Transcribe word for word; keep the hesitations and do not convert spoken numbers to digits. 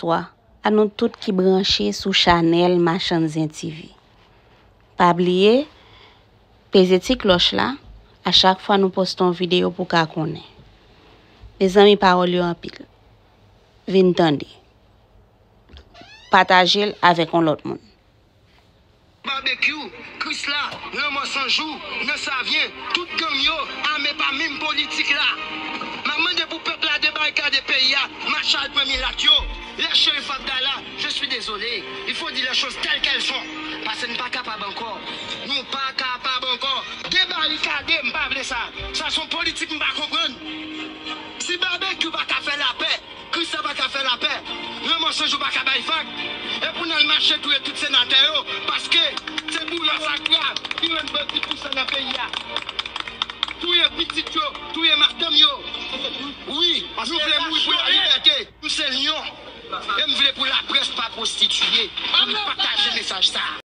istwa a nou tout ki branche sou chanèl Machann Zen T V. Pa bliye, peze ti klòch la, a chak fwa nou poste yon videyo pou w ka konnen. Mezanmi, pawòl yo anpil. Vin tande. Pataje l avèk yon lòt moun. Babekyou, Krisla, Lanmò San Jou, Nan Savyen, tout gang yo, ame pa menm politik la. M ap mande pou pèp la debarikade peyi a, mache al pran milat yo. Lè Cherif Abdallah, je suis désolé, il faut dire les choses telles qu'elles sont. Paske n pa kapab ankò. Nou pa kapab ankò. Debarikade, m pa vle sa. Sa se yon politik m pa konprann. Si Babekyou pa ka fè lapè, Krisla pa ka fè lapè. Lanmò San Jou pa ka bay vag. E pou n al mache touye tout senatè yo, paske se boulòs ak rab ki rann bandi pou sa nan peyi a. Touye pitit yo, touye madanm yo. Wi, nou vle mouri pou lalibète. Nou se lyon. E m vle pou laprès pa pwostitiye. Pou nou pataje mesaj sa a.